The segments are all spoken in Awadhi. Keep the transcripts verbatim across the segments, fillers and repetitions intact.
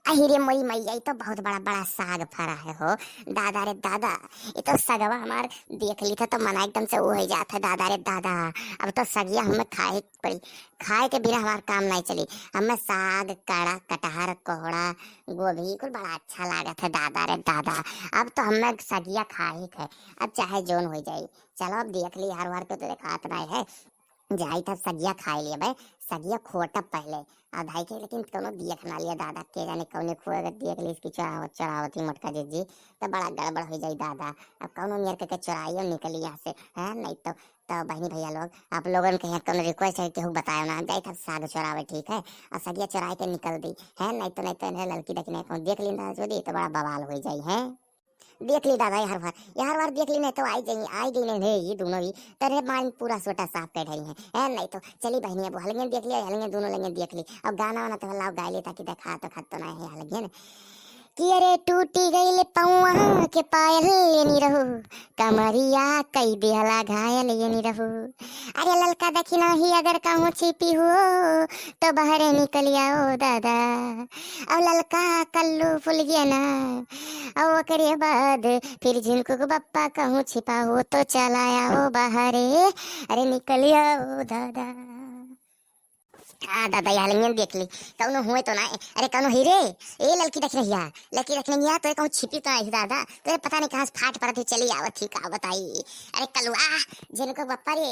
अहि रे मोरी मैया, ई तो बहुत बड़ा बड़ा साग फरा है हो। दादा रे दादा, ई तो सगवा हमार देख ली था तो मना एकदम से वो हो जात है। दादा रे दादा, अब तो सगिया हमें खाए के पड़ी, खाए के बिना हमार काम नहीं चली। हमें साग, कड़ा, कटहर, कोहड़ा, गोभी कुल बड़ा अच्छा लागत है। दादा रे दादा, अब तो हमें सगिया खाए के है, अब चाहे जोन हो जाई। चलो अब देख ली, हर बार के तो देखात नहीं है, जाई तब सगिया खाए लिए बे, सगिया खोटब पहले। अब भाई के लेकिन कोनो दियख ना लिया दादा, के जाने कौने खोए के दियख ली, इसकी चोरावत, चोरावत ही मोटका जिज्जी, तो बड़ा गड़बड़ हो जाई दादा। अब कौनो नियर के, के चोराइयो निकली यहाँ से, हैं? नहीं तो, तो बहनी भैया लोग, आप लोगन के यहाँ कोनो रिक्वेस्ट है, केहू बतायो ना, हम जाई तब साग चोरावे, ठीक है? और सगिया चोराए के निकल दी, हैं? नहीं तो, नहीं तो इन्हें ललकी दखिनहिया कहूँ देख ली ना चोरी, तो बड़ा बवाल हो जाई, हैं? देख ली दादा, यार बार, यार बार देख ली, नहीं तो आई गई, आई गई नहीं, ये दोनों ही तेरे माइन पूरा सोटा साफ कर रही हैं। ए, नहीं तो चली बहनी, अब हलंगे देख लिया, हलंगे दोनों लंगे देख ली। अब गाना वाना तो लाओ, गाय ले, ताकि देखा तो खत तो नहीं है हलंगे ने। कि अरे टूटी गई ले पौआ के पायल, ये नहीं रहू, कमरिया कई दिहला घायल, ये नहीं रहू। अरे ललका दखिनही अगर कहूँ छिपी हो, तो बाहरे निकल आओ दादा। और ललका कल्लू फुल गया ना, और ओकरे बाद फिर झिनकू के बप्पा कहूँ छिपा हो तो चला आओ बाहरे, अरे निकल आओ दादा। आ दादा, ये हलंगियन देख ली, कौनो हुए तो ना। अरे कौनो ही रे, ए ललकी दखिनहिया, ललकी दखिनहिया, तो कहूँ छिपी तो नहीं दादा, तो पता नहीं कहाँ से फाट पड़त ही चली आवत ही, का बताई। अरे कलुआ, झिनकू के बप्पा रे,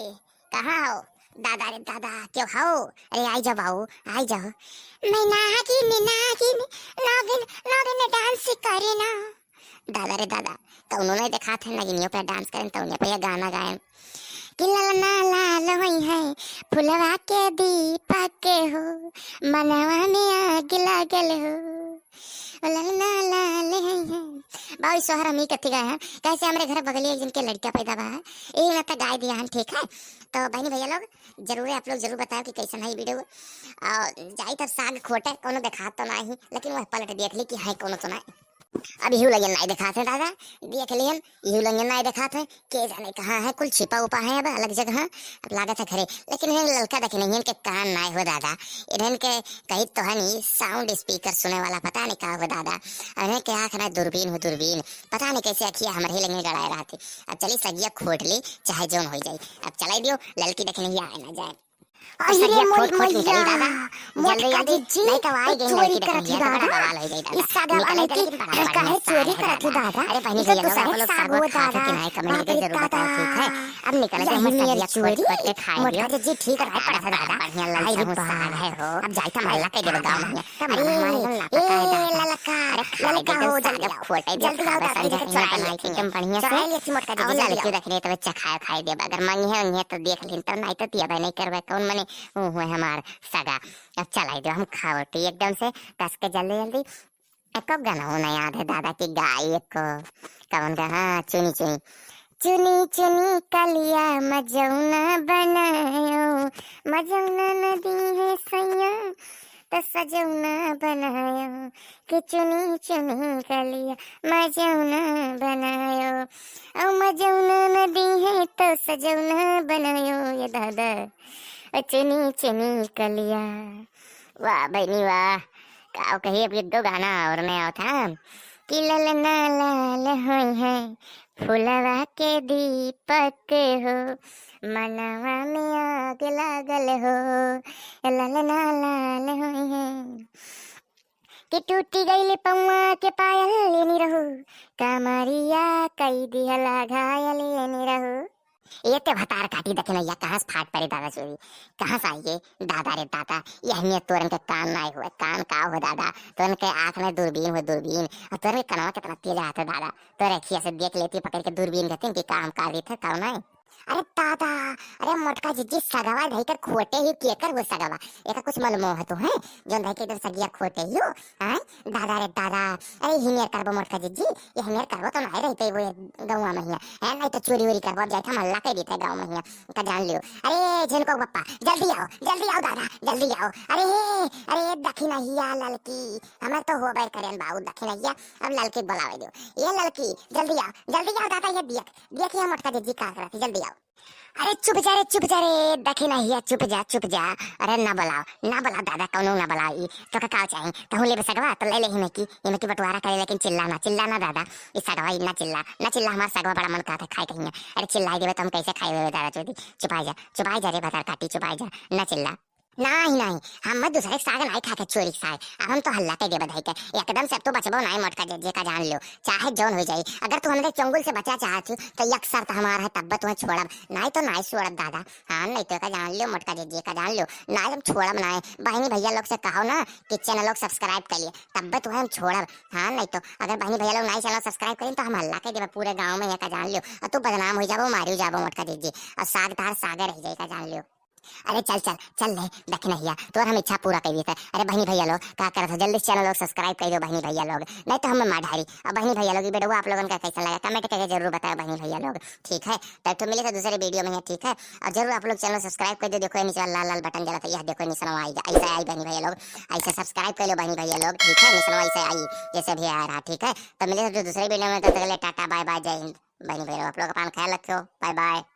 कहाँ हो? दादा रे दादा, क्यों हो? अरे आई जाओ बाऊ, आई जाओ। मैं नागिन, नागिन, नागिन, नागिन डांस करे ना। दादा रे दादा, कौनो नहीं देखात है, नगिनियों पे डांस करें, तौने पे ये गाना गाएं। कि ललना लाल होई है, फुलवा के दीपक हो, मनवा में आग लागल हो। ओ ललना लाल होई है। बाऊ, ई सोहर हम ही कथी गाए हैं, कैसे हमरे घर बगली एक जन के लड़का पैदा बा है, यही ना तो गाय दिया हम, ठीक है? तो बहनी भैया लोग, जरूर आप लोग जरूर बताओ कि कैसन है वीडियो। और जाई तब साग खोटे, कोनो देखात तो नहीं, लेकिन वह पलट देख ली कि है कोनो तो नहीं। अब इहू लगे नहीं देखात है दादा, देख लियन, इहू लगे नहीं देखात है, के जाने कहाँ है, कुल छिपा उपा है अब अलग जगह, अब लागत है घरे। लेकिन इन्हें ललका दखिनहियन के कान नाय हो दादा, इन्हन के कही तो है नहीं साउंड स्पीकर सुने वाला, पता नहीं का हो दादा, इन्हन के आँख ना दूरबीन हो दूरबीन, पता नहीं कैसे अखिया हमरे ही लगे गड़ाए रहती। अब चली सगिया खोट ली, चाहे जोन हो जाए, अब चलाई दियो, ललकी दखिनहिया आए ना जाए। अरे सगिया मोर खोट खोट निकली मैया, दादा, जल्दी मोटका जल्दी, जिज्जी, नहीं तो आई तो गई चोरी लड़की करत ही देखिए, तो बड़ा दादा। बवाल हो जाई दादा। इस साग निकले वाले तो की लेकिन बड़ा बढ़िया काहे चोरी साग है करत ही दादा। दादा? अरे बहनी ये भैया तो लोग, आप सहज लोग साग साग हो उठा के दादा। किनारे कमेंट बाप के रे जरूर बताओ, दादा। ठीक है? अब निकले तो यही हम नियर सगिया खोट चोरी। खोट के खाए मोटका दियो। जिज्जी ठीक रहे, बड़ा पड़त दादा। बढ़िया ललचा अरे मुँह साग है हो। अब जाई तो मल्ला के देबो गाँव में। अरे, अब हमारे को ए, लगा पता है ए, दादा। ललका, अरे खाए ललका दे हो, तो जल्दी साग आओ। खोटे दे जल्दी आओ खावे दादा, संजय इधर यहाँ चोराई बनाई लेती। चिकन बढ़िया और से। आए लेती मोटका और जिज्जी, जल्दी ललकी आओ। दखिनहिया तो चखाए खाए देबा। अगर मांगी है उन्हें तो देख लेन, तब नहीं तो दिया नहीं करबे। कौन मने वो हुए हमार सगा। अब चलाई दो, हम खावटी एकदम से कस के जल्दी जल्दी। एको गाना वो नहीं याद है दादा की गाई एको। कौन का? हाँ, चुनी चुनी। चुनी चुनी कलिया मजौना बनायो, मजौना नदी है सैया, तो सजौना बनायो। कि चुनी चुनी कलिया मजौना बनायो, औ मजौना नदी है तो सजौना बनायो ये दादा। ओ चुनी चुनी कलिया। वाह बहनी वाह, का कही, अब एक दो गाना और नया था कि ललना लाल होई है फुलवा के दीपक हो, मनवा में आग लागल हो, ललना लाल होई है। कि टूटी गइल पौआ के पायल ये निरहू, कमरिया कई दिहला घायल ये निरहू। ये ते भतार काटी दखिनहिया, कहाँ से फाट पड़े दादा चोरी, कहाँ से आई ये दादा रे दादा। ये हमिया तोरन के कान नाय हुए, कान का हो दादा, तोरन के आँख में दूरबीन हो दूरबीन, और तोरन के कनवा कितना तेज रहता दादा, तोरे अखिया से देख लेती पकड़ के दूरबीन के, तिनकी काम कर रही थे, कौन है? अरे दादा, अरे मोटका जिज्जी सगवा धई कर खोटे ही केकर हो सगवा, एका कुछ मालूम हो तो है, जोन धई के एकदम सगिया खोटे ही हो, हैं? दादा रे दादा, अरे हिनियर करबो मोटका जिज्जी, ये हिनियर करबो तो नहीं रहते वो गौवा में हिया, हैं? नहीं तो चोरी वोरी करबो, अब जाए हम हल्ला कह देते गाँव में हिया, का जान लियो। अरे झिनकू के बप्पा, जल्दी आओ, जल्दी आओ दादा, जल्दी आओ। अरे, अरे दखिनहिया ललकी, हमें तो होबे करेन बाबू दखिनहिया, अब ललकी बुलावे दो। ये ललकी, जल्दी आओ, जल्दी आओ दादा, ये देख, देख ये मोटका जिज्जी का करत, जल्दी आओ। अरे चुप जा रे, चुप जा रे, दखिनहिया, चुप जा, चुप जा। अरे ना बोलाओ, ना बोलाओ दादा, कौनो ना बोलाओ। ई तोका का चाही? तहूँ लेबे सगवा, तो ले ले हिमे की, हिमे की बंटवारा करे, लेकिन चिल्ला ना, चिल्ला ना दादा। ई सगवा, ई ना चिल्ला, ना चिल्ला, हमार सगवा बड़ा मन कहत है खाए कहिया। अरे चिल्लाई देबे तो हम कैसे खाए देबे दादा चोदी? चुपाई जा, चुपाई जा रे भतार काटी, चुपाई जा, ना चिल्ला। नाही, नाही, हम दूसरे के साग नाही खाके चोरी के साग। अब हम तो हल्ला कइ देबे धइ के। एकदम से अब तू बचबो नाही मोटका जे, जे का जान लो। चाहे जौन हो जाई। अगर तू हमरे चंगुल से बचा चाहत हो, तो एक शर्त हमार है, तब्बे तुहे छोड़ब। नाही तो नाही छोड़ब दादा। हाँ, नाही तो का जान लो मोटका जे, जे का जान लो। नाही हम छोड़ब नाही। बहिनी भैया लोग से कहो ना कि channel लोग subscribe कर लिए, तब्बे तुहे हम छोड़ब। हाँ, नाही तो अगर बहिनी भैया लोग नाही channel subscribe करें तो हम हल्ला कइ देबे पूरे गाँव में, ये का जान लो। और तू बदनाम हो जाबो, मारियो जाबो मोटका जे, जे। और साग तार सागे रह जाई, का जान लो। अरे चल, चल, चल ले, दखिनहिया, तोर हम इच्छा पूरा कइ देते। अरे बहिनी भैया लोग, का करत हो? जल्दी से channel लोग subscribe कइ दो बहिनी भैया लोग, नाही तो हमें मार डारी। और बहिनी भैया लोग, ई video आप लोगन का कैसन लगा, comment करके जरूर बताओ बहिनी भैया लोग, ठीक है? तब तो मिले तो दूसरे video में है, ठीक है? और जरूर आप लोग channel subscribe कइ दो। देखो ये नीचे लाल लाल button जलत है, यह देखो निसनवा आई, ऐसे आई बहिनी भैया लोग, ऐसे subscribe कइ लो बहिनी भैया लोग, ठीक है? निसनवा ऐसे आई, जैसे भी आ रहा, ठीक है? तब मिले तो दूसरे video में, तब तक के लिए टाटा bye bye, जय हिंद बहिनी भैया लोग, आप लोग अपन ख्याल रखियो, bye bye।